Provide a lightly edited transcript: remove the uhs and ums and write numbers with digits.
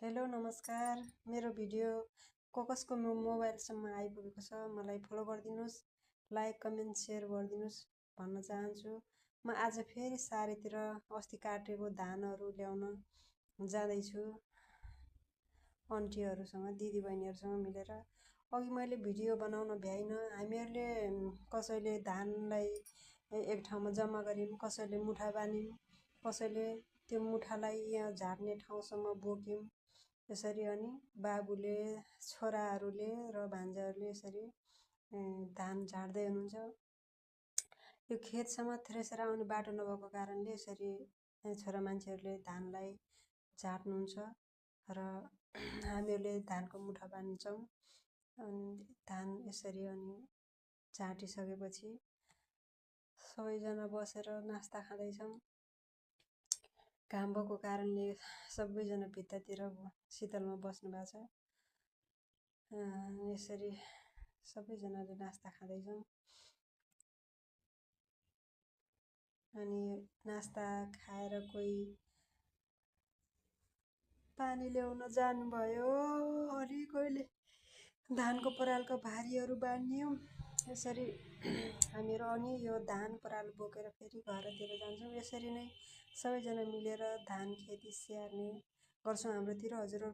Hello नमस्कार। मेरो video कसको मोबाइलसम्म आइपुगेको छ मलाई फलो गरिदिनुस्, लाइक कमेन्ट सेयर गरिदिनुस् भन्न चाहन्छु। म आज फेरि सारेतिर अस्ति काटेको धानहरू ल्याउन जाँदैछु आन्टीहरूसँग, दिदीबहिनीहरूसँग मिलेर। अघि मैले भिडियो बनाउन भ्याइन। हामीहरूले कसैले धानलाई एक ठाउँमा जम्मा गर्यौं, कसैले मुठा बान्यौं, कसैले त्यो मुठालाई यहाँ झार्ने ठाउँसम्म बोक्यौं। यसरी अनि बाबुले, छोराहरूले र भान्जाहरूले यसरी धान झार्दै हुनुहुन्छ। यो खेतसम्म थ्रेसर आउने बाटो नभएको कारणले यसरी छोरा मान्छेहरूले धानलाई झार्नुहुन्छ र हामीहरूले धानको मुठा बान्छौँ। अनि धान यसरी अनि झाँटिसकेपछि सबैजना बसेर नास्ता खाँदैछौँ। घाम भएको कारणले सबैजना भित्तातिर शीतलमा बस्नु भएको छ। यसरी सबैजनाले नास्ता खाँदैछौँ। अनि नास्ता खाएर कोही पानी ल्याउन जानुभयो, अनि कोहीले धानको परालको भारीहरू बाँड्यौँ। यसरी हामीहरू अनि यो धान पराल बोकेर फेरि घरतिर जान्छौँ। यसरी नै सबैजना मिलेर धान खेती स्याहार्ने गर्छौँ हाम्रोतिर। हजुरहरूको